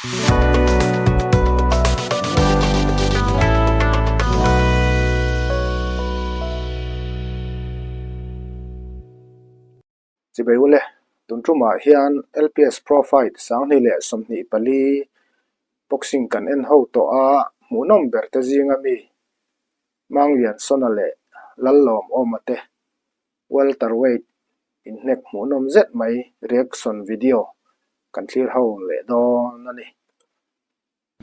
Chibai ule, tun tumah hian LPS Pro Fight 2024 boxing kan en ho tawh a, hmuhnawm ber te zinga mi Mangliansona leh Lallawmawma te Welterweight inhnek hmuhnawm zet mai reaction video kan thlir ho leh dawn a ni.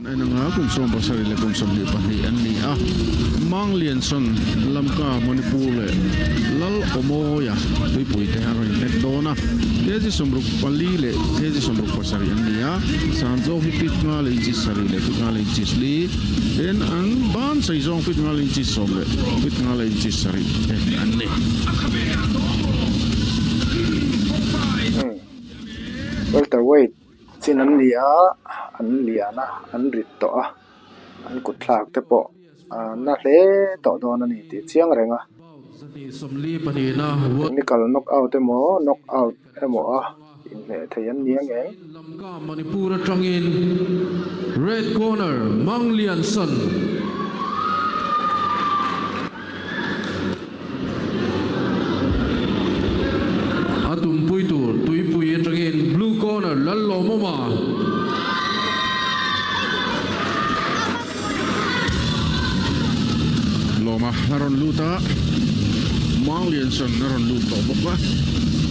En anga kum 70 leh kum 22 an ni a, Manglianson, Lamka, Manipur leh Lal Awmawia tuipui te an rawn inhnek dawn a, kg 64 leh kg 67 an ni a, Sanzawk hi feet nga leh inches sarih leh feet nga leh inches li, tin an ban sei zawng feet nga leh inches sawm leh feet nga leh inches sarih te an ni. Welterweight chin an ni a, an lian a, an rit tawh a, an kut thlak te pawh a na hle tawh dawn a ni tih chiang reng a. Technical knockout emaw knockout emaw a inhmeh thei an ni ang em? Lamka Manipur atangin Red Corner Mangliansan. A tumpui tur tuipui atangin Blue Corner Lallawmawma. Lawma a rawn lut a, Manglianson a rawn lut tawh bawk a.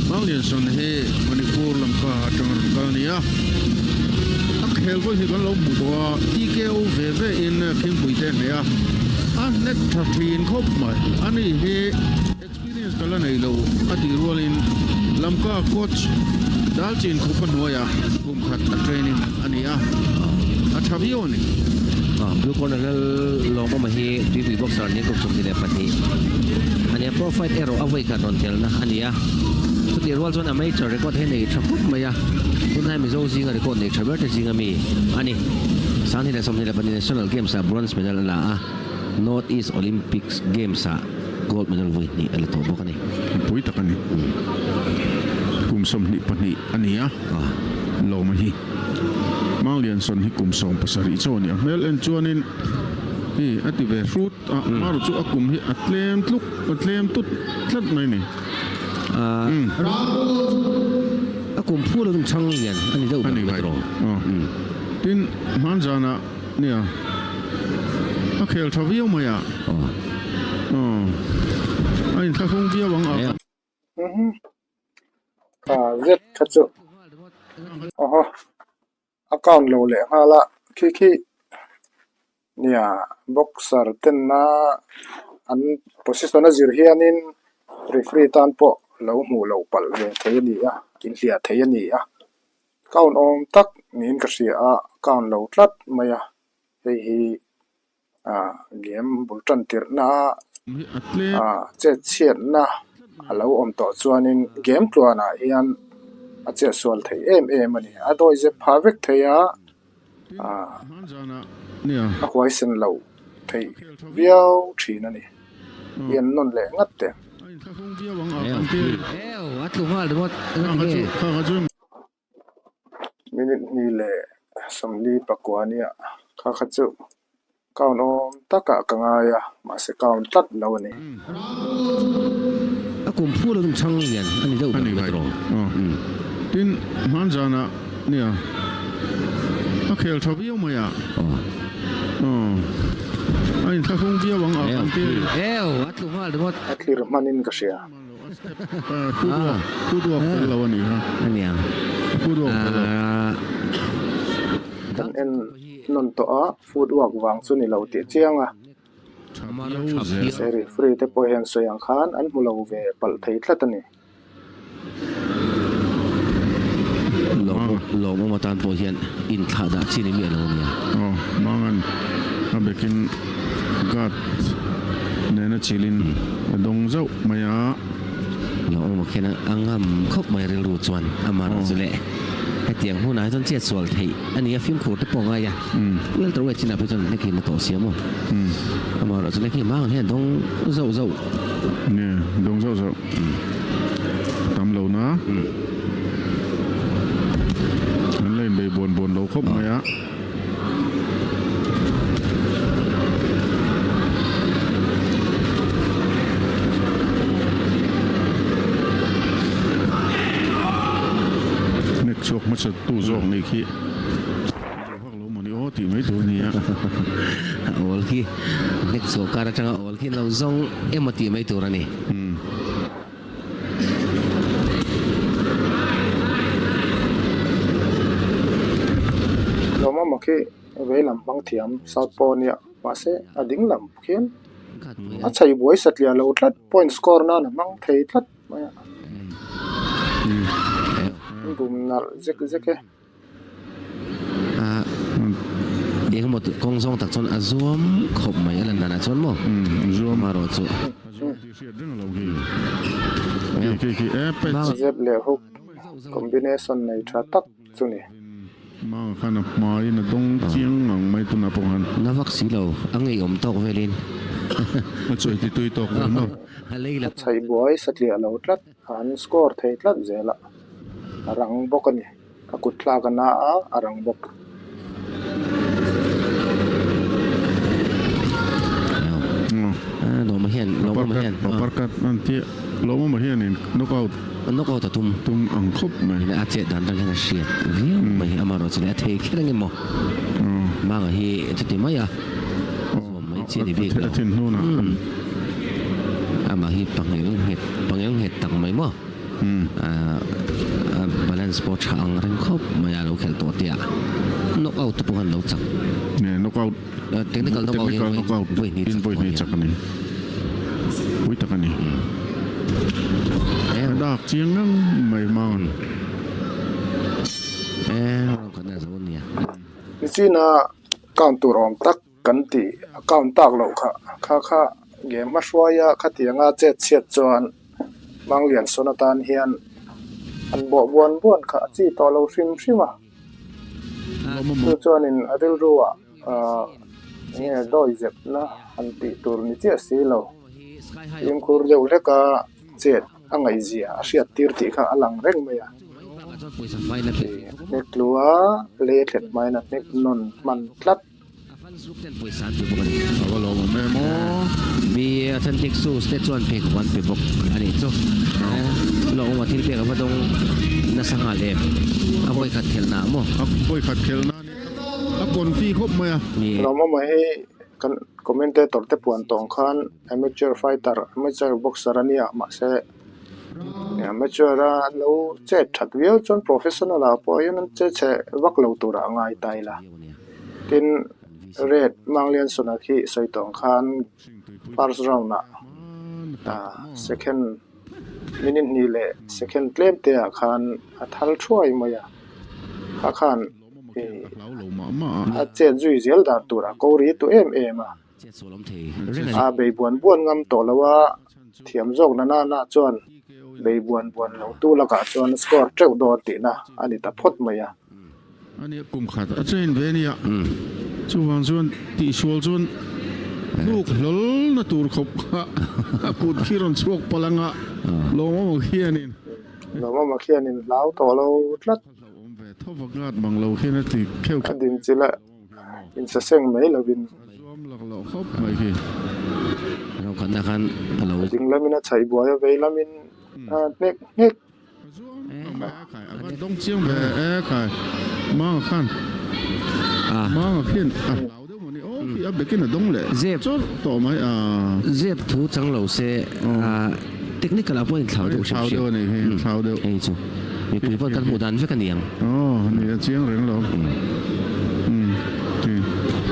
Manglianson hi Manipur lam kha atang a rawn kal a ni a. A khel vawi hi kan lo hmu tawh a, TKO ve ve in Khingpui te a hneh a, a hnek tha thin khawp mai. Ani hi experience ka la nei lo a tih rualin Lamka coach Dalchin khupa hnuaiah kum khat a training a ni a, a tha viau a ni. Blue corner lal lawmawma hi tuipui boxer ni kum 22 a ni a, pro fight erawh a vawi khat rawn telna a ni a, chutih rual chuan amateur record hi a nei tha khawp mai a, tunlai Mizo zinga record nei tha ber te zinga mi a ni. 2022 National Games ah bronze medal a la a, North East Olympics Games ah gold medal vawi hnih a la tawh bawk a ni. Pui tak a ni. Kum 22 a ni a, Lawma hi Manglianson hi kum 17 chaw a ni a, hmel en chuanin hi a ti ve hrut a, maru chu a kum hi a tlem tluk a tlem tut tlat mai a ni. A kum phu lo chhang lian a ni deuh ber mai tawh. Tin, hmanzanah Nia, a khel tha viau mai a. Aw, a inthlahrung viau ang a. Kha zet kha chu awhaw account lo leh nghal a khi khi nia boxer ten a an position a zir hianin referee tan pawh lo hmuh loh palh ve thei a ni a inhliah thei a ni a. Count awm tak niin ka hria a, count lo tlat mai a, hei hi ah game bul tan tirhna ah chet chhiatna a lo awm tawh chuanin game tluanah hian a chet sual thei em em a ni, a dawi zep phah vek thei a, ah a huaisen lo thei viau thin a ni, i an nawn leh ngat teh. Minute hnih leh sawmli pakua nia kha kha chu count awm takah ka ngai a, mahse count tlat lo a ni. A kum phu lo chhang lian a ni deuh ber mai tawh. Tin, hmanzanah nia a khel tha viau mai a, a inthlahrung viau ang a kan ti. A thlir hmanin ka hria. Footwork fel lo a ni kha. Footwork fel lo. Kan en nawn tawh a, footwork vang chu ni lo tih chiang a. Mahse referee te pawh hian sawi ang khan an hmu lo ve palh thei tlat a ni. Lawmawm atan pawh hian inthlah dah chi ni miah lo a nia. Aw, Mangan a bekin guard nena chilin a dawng zauh mai a. Lawmawm khian a ngam khawp mai rilru chuan a mar chu leh hetiang hunah hi chuan chet sual theih a ni a, fimkhur te pawh a ngai a. Welterweight chinah phei chuan hnekin a tawh siam aw. Amaherawhchu chu leh khi Mangan hian a dawng zauh zauh. Nge, dawng zauh zauh. Tam lo na. An la inbei bawl. buan buan lo khawp mai a. Hnek chhuak hmasa tu zawk nih khi duh vak lo mawni aw tih mai tur a ni a. Awl khi hnek chhuah kar atanga awl khi lo zawng emaw tih mai tur a ni. Lawmawma khi vei lam hmang thiam south pawh a nia mahse a ding lam khian a chei buai satliah lo tlat point score nan a hmang thei tlat mai a bum nalh zek zek e. Engemaw kawng zawng tak chuan a zuam khawp mai a lan danah chuan maw? Amaherawh chu. Zep leh hook combination nei tha tak chu ni. Na vak si lo, a ngeiawm tawk velin. A chhaih buai satliah lo tlat. An score thei tlat zel a, a rang bawk a ni. A kut thlak a na a, a rang bawk. Lawma hian, Lawma hian. Uppercut an tia, Lawma hianin knockout. Knockout a tum. Tum ang khawp mai. A chet dan atang hian a hriat viau mai. Amaherawhchu leh a thei kher ang emaw. Manga hi chuti mai a. Zuam mai chi a ni bik lo. A thin hnunah. Amah hi pangel nghet pangel nghet tak mai maw. A balance pawh tha ang reng khawp mai a lo khelh tawh te ah. Knock out te pawh khan lo chak. Nge knock out. Technical knock out Technical knock out vawi hnih in vawi hnih chak a ni. Pui tak a ni. A dak chiang ngang mai mang. Nichina count tur awm tak kan tih account tak loh kha kha kha game hma hruaia khatianga chet chhiat chuan Mangliansawn atan hian an bawh buan buan kha a chi tawh lo hrim hrim a chu chuanin a rilruah ahh enge dawi zepna han tih tur ni chiah si lo fimkhur deuh hleka chet a ngaihzia a hriat tir tih kha a lang reng mai a hnek lua lei a thlen hmain a hnek nawn hman tlat. A fans group ten pawisa an pe bawk a ni. A va lawmawm em aw. Mi authentic shoes te chuan pheikhawk an pe bawk a nih chu. Lawmawma thil pek a va dawng nasa nghal em. A vawikhat khelhna ah maw? A vawikhat khelhna a ni. A confi khawp mai a. Lawmawma hi kan commentator te puan tawng khan amateur fighter, amateur boxer a nia mahse amateur a lo chet that viau chuan professional ah pawh hian an che chhe vak lo turah a ngai ta ila. Tin, Red Mangliansona khi sawi tawng khan first round ah second minute hnih leh second tlem te ah khan a thal thuai mai a, kha khan a chet zui zel dan tur a ko ri tu em em a, a bei buan buan ngam tawh lo a, thiam zawk na nana chuan bei buan buan lo tu lakah chuan score teuh dawn tihna a ni ta phawt mai a. A nia kum khat a chain ve ania, chuvang chuan tihsual chuan hnuk hlawl na tur khawp kha a kut khi rawn chhuak palh anga Lawmawma khianin. Lawmawma khianin hlau tawh lo tlat. Hlauhawm ve tho vak ngat mang lo khian a ti kheuh A din chilh a insaseng mai lovin. A zuam lak loh khawp mai khi. Rokhatna khan a lo. A ding lamin a chhaih buai a, vei lamin a hnek hnek. A zuam lak mai a khai, a va dawng chiang ve e khai. Manga khan Manga khian a hlau deuh mawni aw khi a bekin a dawng leh chawrh tawh mai a. Zep thu chang lo se technical ah pawh a inthlau deuh hrim hrim. Thlau deuh a nih hi, thlau deuh. Hei chu mipui pawh kan hmuh dan vek a ni ang. Aw ni a chiang reng lo. Umm ti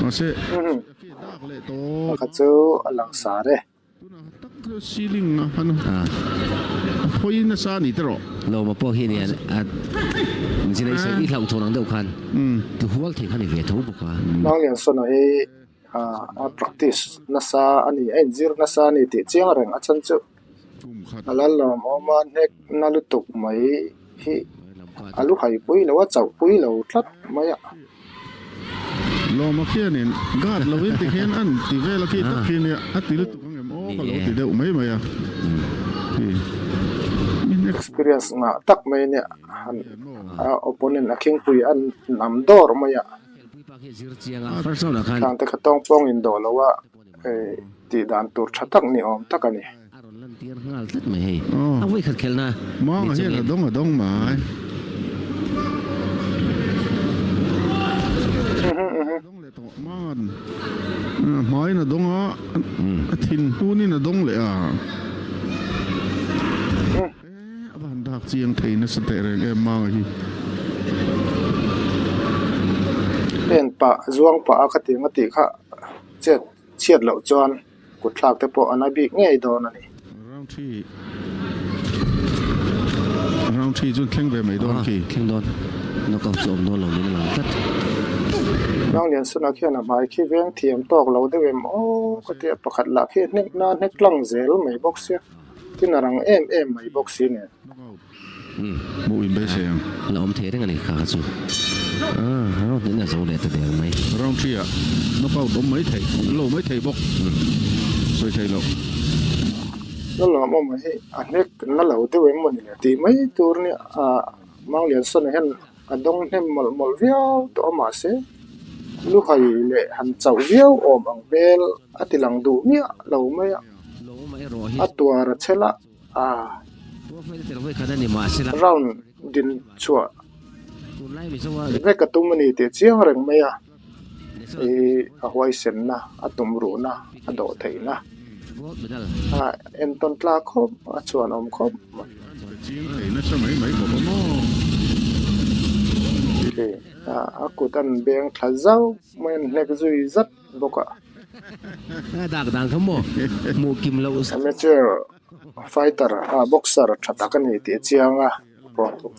mahse khi dak leh tawp. Pakhat chu a langsar e. Tunah tak chu ceiling a han a hawi nasa a ni te rawh. Lawma pawh hi nia a zin a i sawi i hlauh thawn ang deuh khan ti hual thei kha ni ve tho bawk a. Mangliansona hi a practice nasa a ni a inzir nasa a ni tih chiang reng a chan chu a la lawmawm a hnek na lutuk mai hi a lu hai pui lo a chauh pui lo tlat mai a. Lawma khianin guard lovin ti khian an ti vel a khi tak khi nia a ti lutuk ang em aw ka lo ti deuh mai mai a. Experience ngah tak mai nia han a opponent a khingpui a nam dawr mai a. Khang te kha tawng pawng in dawh lo a tih dan tur tha tak ni awm tak a ni. Manga hian a dawng a dawng mai. Mangan hmaiin a dawng a, a thin hnunin a dawng leh a. A va han dak chiang thei nasa teh reng em Manga hi. Pen pah, zuang pah a khatiang a tih kha chet chhiat loh chuan kut thlak te pawh a na bik ngei dawn a ni. Round thi Round thi chu thleng ve mai dawn khi. Thleng dawn. Knockout chu awm dawn lo niin a lang tlat. Nanglian Suna khian a hmai khi veng thiam tawk lo deuh em aw ka ti a, pakhat lah khi hnek na hnek tlang zel mai bawk sia, tin a rang em em mai bawk si nen. Hmuh in beisei ang. La awm thei reng a ni kha kha chu. Ah, round hnih in a zo leh ta der mai. Round 3 ah knockout awm mai thei, an lo mai thei bawk. Sawi thei loh. La lawmawm hi a hnek na lo deuh em mawni le tih mai tur nia ah Mangliansona hian a dawng hnem mawlh mawlh viau tawh a mahse luhai leh han chauh viau awm ang hmel a ti lang duh miah lo mai a, a tuar a chhel a. A round din chhuah vek a tum a ni tih chiang reng mai a, ih a huaisenna a tum ruhna a dawh theihna a entawn tlak khawp a chhuan awm khawp mai. A kut an beng thla zauh mai a an hnek zui zat bawk a. Amateur fighter ah boxer tha tak a ni tih a chiang a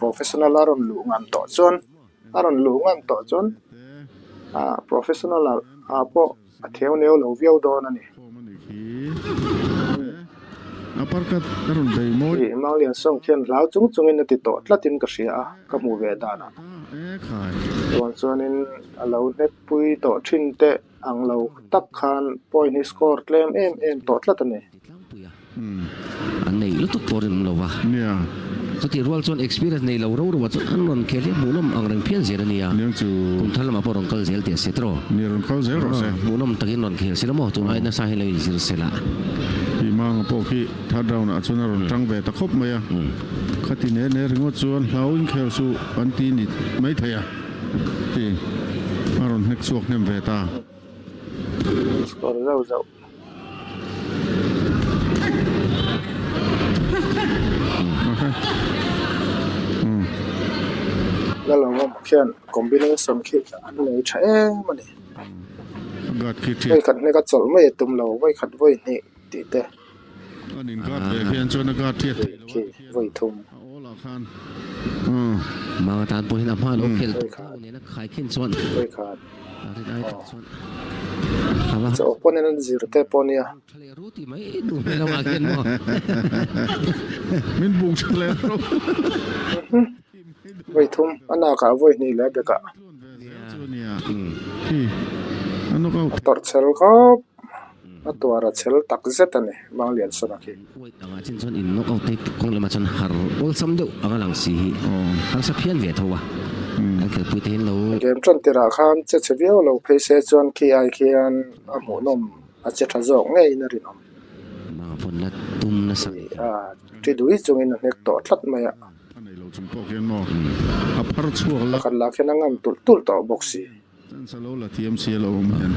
professional a rawn luh ngam tawh chuan a rawn luh ngam tawh chuan ah professional ah pawh a theu neu lo viau dawn a ni. Ih Mangliansawng khian hlau chung chungin a ti tawh tlatin ka hria a ka hmuh ve danah chuan chuanin a lo hnek pui tawh thin teh. Ang lo tak khan point hi score tlem em em tawh tlat a ni. An nei lutuk pawh rinawm lo va. Chutih rual chuan experience nei lo ro ro ah chuan an rawn khel hi hmuhnawm ang reng phian zel a nia. Kum thar lamah pawh rawn kal zel tih a hriat rawh. Hmuhnawm takin rawn khel se la maw tun ai nasa hi lo inzir se la. Ih Manga pawh khi third round ah chuan a rawn tang ve ta khawp mai a. Khati ne ne ringawt chuan hlau inkhel chu an ti ni maithei a. Ti a rawn hnek chhuak hnem ve ta. Score zauh zauh. Lalawmawm khian combination khi an nei tha em a ni. Vawikhat hnek a chawlh mai a tum lo, vawikhat vawi hnih tih te. Khi vawi thum. Manga tan pawh hian a hma lo khel tawh nena khai khin chuan a rin ai tak chuan a va Chaw pawn in an zir te pawh nia. Tha leh ru ti mai duh hmel lamah khian maw. Min buk tha leh ru. Vawi thum a nakah vawi hnih leh a bekah. A tawrh chhel khawp. A tuar a chhel tak zet a ni, Mangliansona khi. Weight angah chin chuan in knock out te kawng lamah chuan har awlsam deuh anga lang si hi harsa phian ve tho a, kan khelpui te hian lo. Game tan tirah khan che chhe viau lo phei se chuan khi ai khian a hmuhnawm a che tha zawk ngeiin a rinawm. Manga pawn la tum nasa. A ti dui chungin a hnek tawh tlat mai a. A nei lo chung pawh khian maw a phar chhuak la. Pakhat lah khian a ngam tulh tulh tawh bawk si. Chance a lo la thiam si a lo awm hian.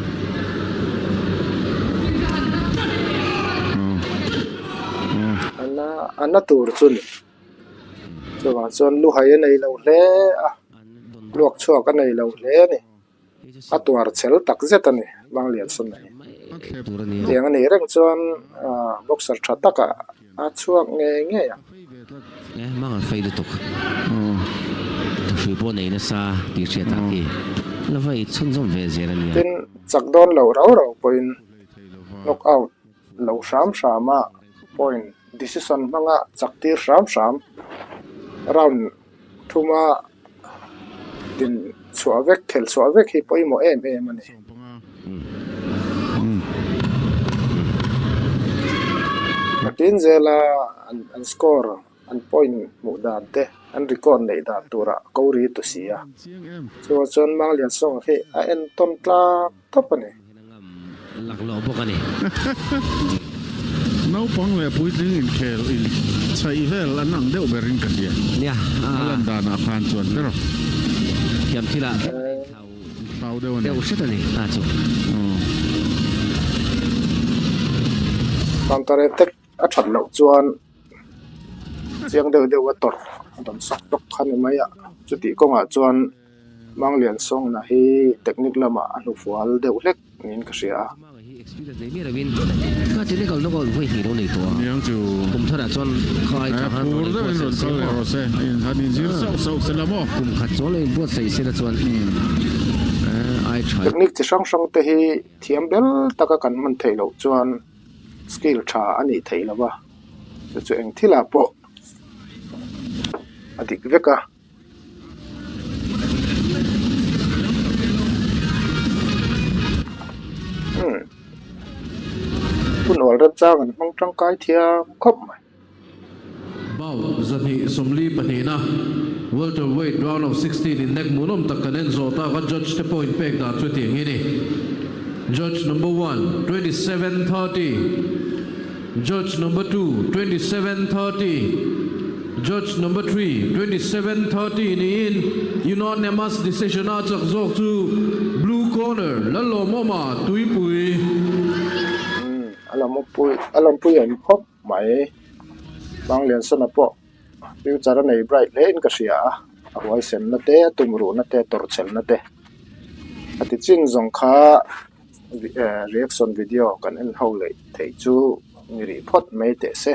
Ana ana tur chu ni. Chuvang chuan luhai a nei lo hle a, luak chhuak a nei lo hle a ni. A tuar chhel tak zet a ni Mangliansawn hi. Tiang a nih reng chuan boxer tha takah a chhuak ngei ngei ang. E mang an fei lutuk. Thahri pawh nei nasa tih hriat ah khi la vai chhunzawm ve zel a nia. Tin, chak dawn loh rau rau pawhin knock out lo hram hram a point decision hmanga chak tir hram hram round thuma din chhuah vek khel chhuah vek hi pawimawh em em a ni. Tin zela an score. An point hmuh dan te an record neih dan turah ko ri tu si a. Chuvang chuan Mangliansawng hi a entawn tlak tawp a ni. Laklawh bawk a ni. Naupang leh puitling inkhel in chhaih vel an ang deuh berin ka hria. Nia, A lan danah khan chuan ber aw. Thiam thilah tlem a inthlau Thlau deuh a ni. Deuh hret a ni ta chu. Counter attack a that loh chuan chiang deuh deuh a tawrh a dawn sawk tawk kha ni mai a. Chutih kawngah chuan Mangliansawngna hi technique lamah a hnufual deuh hlek niin ka hria a. Manga hi experience nei miah lovin ka technical knockout vawi hnih lo nei tawh a. Niang chu. Kum tharah chuan kha ai tha khan rawn inbuatsaih se maw. Rawh se han inzir sauh sauh se la maw. Kum khat chuan lo inbuatsaih se la chuan ai tha. Technique chi hrang hrang te hi thiam bel taka kan hman theih loh chuan skill tha a nih theih lo va, chu chu eng thilah pawh a dik vek a. Umm hun awl remchang an hmang tangkai thiam khawp mai. Bout 240 pahnihna Welterweight round of 16 in nek hmuhnawm tak kan en zawh tak a, judge te point pek dan chu tiang hi a ni. Judge number one, 27 30. Judge number 2, 27 30. Judge number 3, 27 30 niin unanimous decision a chak zawk chu blue corner Lalawmawma Tuipui. Umm a lawmpui a lawmpui awm khawp mai Mangliansana pawh future a nei bright hle in ka hria a a huaisenna te a tumruhna te a tawrhchhelna te a ti chin zawng kha reaction video kan en ho leh theih chu ni rih phawt mai teh se.